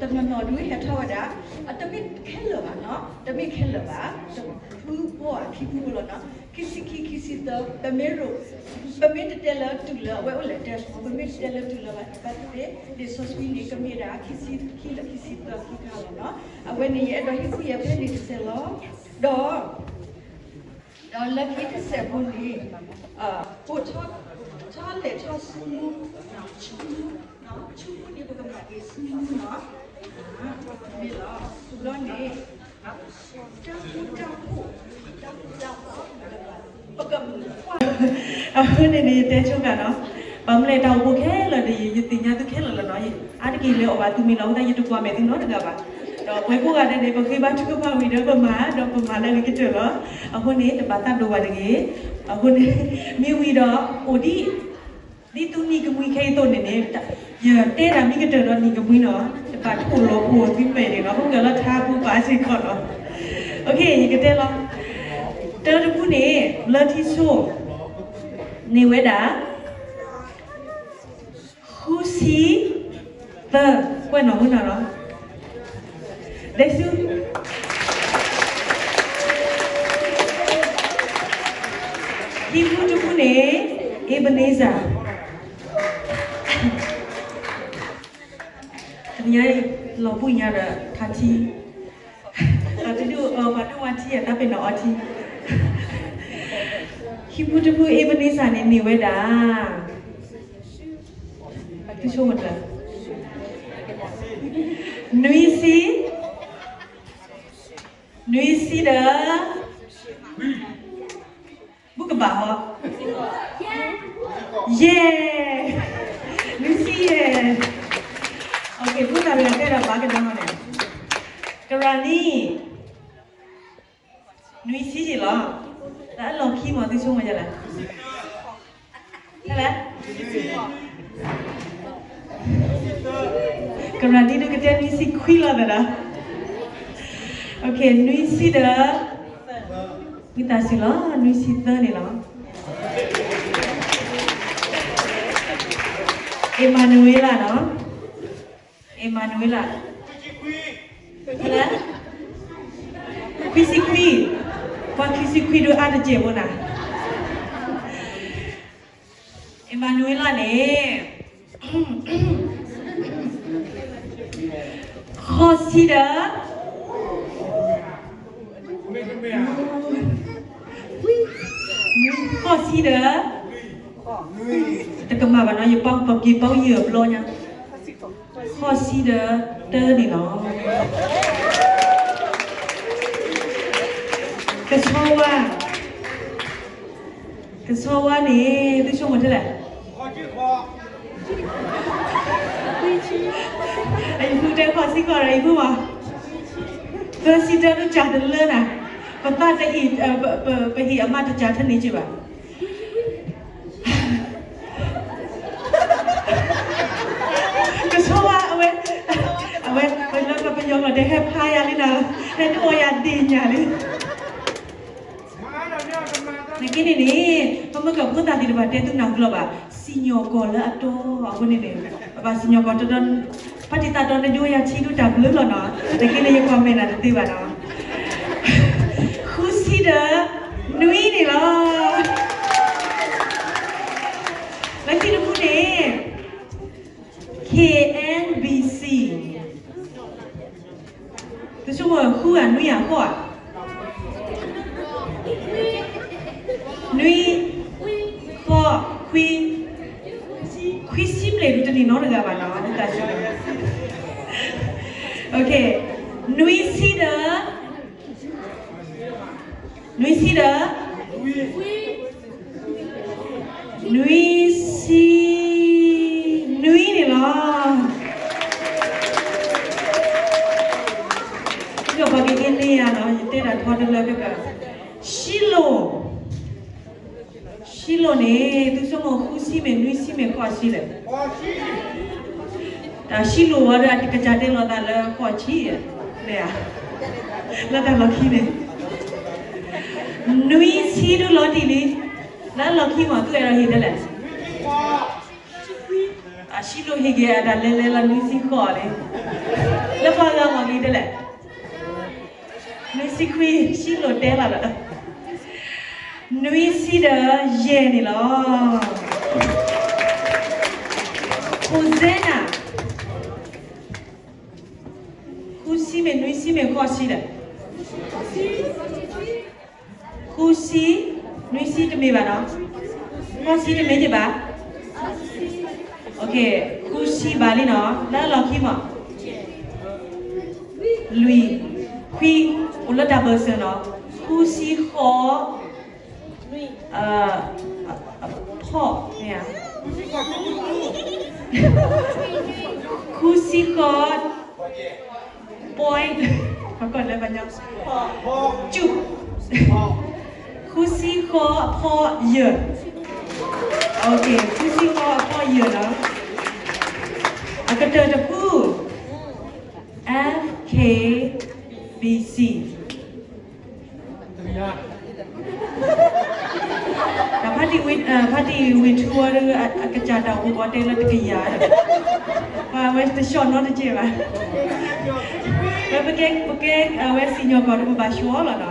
တနီၤနီၤဒုးဟဲထီၣ်ဝဲဒၣ်, အတမ့ၢ်ခဲလၢာ်ဘၣ်နီၤ, တမ့ၢ်ခဲလၢာ်ဘၣ်, တဖုဖိဧါ ခံဖုဖိလီၤနီၤ, ခံဆံခံ ခံဆံသၢ ပမ့ၢ်ရိး, ပမ့ၢ်တတဲလၢတုၤလၢအဝဲအိၣ်လဲၤတဲ, ပမ့ၢ်တတဲလၢတုၤလၢဘၣ်သ့ၣ်သ့ၣ် လံာ်စီဆှံန့ၣ် ကမ့ၢ်ဒၣ်ခံဆံခံလၢခံဆံသၢခံခါလီၤနီၤ. အဝဲန့ၣ် ယအဲၣ်ဒိးဟ့ၣ်ကူၣ်ယၤဖဲန့ၣ်တစဲးလီၤ. ဒီး ဒီးလၢခံတစဲးဖိန့ၣ်, အိၣ်ထီၣ်, ထီၣ်လဲၤထီၣ်ဆူမူ, ဆူမူ, ဆူမူန့ၣ် ပကမၤက့ၤဆူမူနီၤ, မ့ၢ်လီၤ, ဆူလီၤန့ၣ်, တၢ်ဃူတၢ်ဖိး, တၢ်ဃူတၢ်ဖိး, ပကမၤကွၢ်, အဃိန့ၣ်န့ၣ် ယတဲဆိကၤနီၤ, ဘၣ်မနုၤလဲၣ် တၢ်အိၣ်ဖှိၣ်ခဲလၢာ်ဒီး ယသ့ၣ်ညါသုခဲလၢာ်လီၤနီၤ, အါတက့ၢ်လၢအီၣ်ဘၣ်သုမ့ၢ်လီၤ အဃိသတးယတကွၢ်မဲာ်သုနီတဂၤဘၣ်. ဒီးပဝဲကိးဂၤဒဲးန့ၣ် ပဃ့ဘါထုကဖၣ်ဝံၤဒီးပမၤ, ဒီးပမၤလၢအဂ့ၤကတၢၢ်လီၤ. အဃိန့ၣ် တဘၣ်သးဒိးဘၣ်တဂ့ၤ. အဃိန့ၣ် မ့ၢ်ဝံၤဒီး အိၣ်ဒ်, ဒ်သုနံၤကမှံခဲအံၤအသိးန့ၣ်န့ၣ်, ယတဲတၢ်မ့ၢ်ကတၢၢ်ဒီးနံၤကမှံနီၤ, တဘၣ်ထိၣ်လီၤဖိသုမဲာ်န့ၣ်နီၤ, ပကလီၤထါပူၤပာ်စ့ၢ်ကီးနီၤ. ယကတဲလီၤ, တၢ်တဖုန့ၣ် လၢထံဆိ န့ၢ်ဝဲဒၣ် ဃုဆံသၢ, ကွဲးနီၣ်မုၢ်နီၢ်လီၤ. ဒဲဆူ ဟံၣ်ဖိတဖုန့ၣ် Ebenezer, တနံၤညါလီၤဘူၣ်ညါဒီးထါထံ, ပှၤတဒူၣ်အီ ပှၤဒိၣ်ဝါထံအတၢ်ပ့ၤနီၣ်အီထံ, ဟံၣ်ဖိတဖု Ebenezer န့ၣ် န့ၢ်ဝဲဒၣ် သုဆိကမိၣ်တၢ်, နွံဆံ, နွံဆံဒီး ဘူၣ်ကဘၣ်ဟီ, ယဲၢ်, နွံဆံယဲၢ်, အဃိသတးဒီးတဲဒီးဘၣ်ကဒါမ့ၢ်န့ၣ်, ကရၤနံၣ် နွံဆံယဲၢ်လီၤ. တၢ်အလီၢ်ခံမ့ၢ်သုဆိကမိၣ်ယဲၢ်လဲၣ်, လဲၣ်, ကရၤနံၣ်ဒုးကတဲနွံဆံခွံလီၤသဒီး, နွံဆံဒီး ဝံသးစူၤလီၤ နွံဆံသၢန့ၣ်လီၤ. အ့မၤနူၤအ့လးနီၤ, အ့မၤနူၤအ့လး, ခွံဆံခွံ, ပှၤခံဆံခွံဒုးအါတစဲးဖိနၤ, အ့မၤနူၤအ့လးန့ၣ် ဃိးဆံဒီး, ဃိးဆံဒီး, တကမၣ်ဘၣ်နီၤ ယပာ်ပက့ၤပာ်ယဲၢ်ဘျီညါ, ဃိးဆံဒီးတၢန့ၣ်လီၤ. ကဆီဝါ ကဆီဝါန့ၣ် သုဆိကမိၣ်ထဲလဲၣ်, အံၤဖုတဲခီၣ်ဆံခီၣ်ဒီးအံၤဖုမး, သၢဆံတၢတကးတလၢနၤ, ပသးတအံၤ, ပဟ့ၣ်အမါတကးထဲန့ၣ်က့ဘၣ်. ကဆီဝါအဝဲ, အဝဲ ပလၢပယီၤကျိာ်တဲဟဲဖးယၤလံနၤ, ဟဲဒိၣ်အီယၤဒ့ၣ်ညါလံ. နက့န့ၣ်န့ၣ် ပမ့ၢ်ကဖိသၣ်သ့ၣ်တဖၣ်တဲသုနၢ်ကျိာ်ဘၣ်, စံၣ်ညီၣ်ကွီၢ်လၢအတီအဃိန့ၣ်န့ၣ်, ပဘၣ်စံၣ်ညီၣ်ကွီၢ်တီတီ, ဖါတံၢ်သးတီန့ၣ်ဒိယၤထံဒိၣ်တၢ်ဘျုးလီၤနီၤ, နက့န့ၣ်ယကွၢ်မဲာ်နၤတသ့ဘၣ်နီၤ. ဃုဆံဒီး နွံန့ၣ်လီၤ. လၢခံတဖုန့ၣ် K N B C သုဆိကမိၣ်ဃုဧါ နွံဧါ ဃိးဧါ, နွံ, ဃိး, ခွံ, ခွံဆံဘျဲၣ်ဒုးတန့ၢ်နီတဂၤဘၣ်နီၤ, နတၢ်ဆိကမိၣ်, နွံဆံဒီး နွံဆံဒီး, နွံဆံ, နွံန့ၣ်လီၤ. ဒီးပှၤကက့ၤန့ၢ်ယၤနီၤ, ယတဲတၢ်ထီတလၢကက, ရှံလိာ်, ရှံလိာ်န့ၣ် သုဆိကမိၣ်ဃုဆံမ့ၢ် နွံဆံမ့ၢ် ဃိးဆံလဲၣ်. တၢ်ရှံလိာ်ဝဲဒီး အတကစၢ်တဲလီၤသးလၢဃိးဆံ, လၢတၢ်လီၢ်ခံန့ၣ်, နွံဆံဒုးလီၤတံၢ်လံ, လၢလီၢ်ခံမ့ၢ်သုအဲၣ်ဒိးဟ့ၣ်ဒ်လဲၣ်. အရှံလိာ်ဟ့ၣ်က့ၤအတၢ်လဲၤလဲၤလီၤနွံဆံဃိးန့ၣ်, လၢပှၤဂၤမ့ၢ်ဂ့ၤဒ်လဲၣ်, နွံဆံခွံ ရှံလိာ်တဲလီၤဒီး, နွံဆံဒီးယဲၢ်န့ၣ်လီၤ. Hosanna, ဃုဆံမ့ၢ်နွံဆံမ့ၢ်ဃိးဆံဒီး ဃုဆံ, နွံဆံတမ့ၢ်ဘၣ်နီၤ, ဃိးဆံတမ့ၢ်က့ၤဘၣ်, ဃုဆံဘၣ်လံနီၤ, လၢလီၢ်ခံမး, လွံၢ်, ခွံ, အိၣ်လၢတၢ်ဘၢၣ်စၢၤနီၤ, ဃုဆံဃိး, ဖီၣ်, ဃုဆံဃိး, point, ကလၢပညီ, ဃုဆံဃိးအဖီယဲၢ်, ဃုဆံဃိးအဖီယဲၢ်နီၤ, အကတၢၢ်တဖု, F K B C တၢ်ဖါတံၢ်ဝ့ၢ်, ဖါတံၢ်ဝ့ၢ်ထူဝဲဒၣ် အကစၢ်တၢ်အိၣ်ကီးတဲလၢတကယၤ, ပှၤဝဲတဆှီၣ်နီတကဲဘၣ်, ပကဲ, ပကဲအဝဲစံၣ်ညီၣ်ကွီၢ်ဒီးပဘၣ်ဆှီလီၤ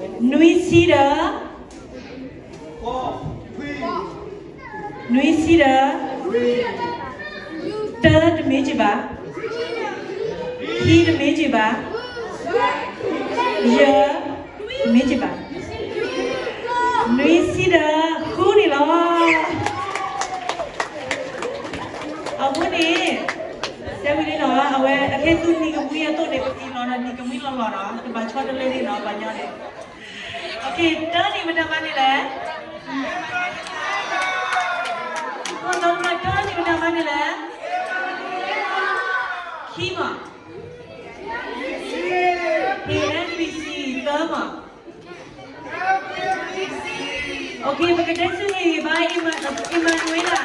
နီၤ, နွံဆံဒီး နွံဆံဒီး တၢတမ့ၢ်က့ၤဘၣ်, ခံတမ့ၢ်က့ၤဘၣ်, ယဲၢ်တမ့ၢ်က့ၤဘၣ်, နွံဆံဒီးဃုန့ၣ်လီၤ. အဃိန့ၣ် တဲဝံၤလံနီၤ, အဝဲအဟဲသူနံၤကမှံအသိးန့ၣ် ပက့ၤလီၤဒီးနံၤကမှံလီၤလီၤနီၤ, တဘၣ်ဆီတလဲန့ၣ်နီၤ, ပှၤညီန့ၣ် တၢန့ၣ်မတၤမၤန့ၣ်လဲၣ်, တၢန့ၣ်မတၤမၤန့ၣ်လဲၣ်, ခံမး, N B C သၢမး, OK, ပကတဲဆူန့ၣ်ဂ့ၤဘၣ်, Emmanuel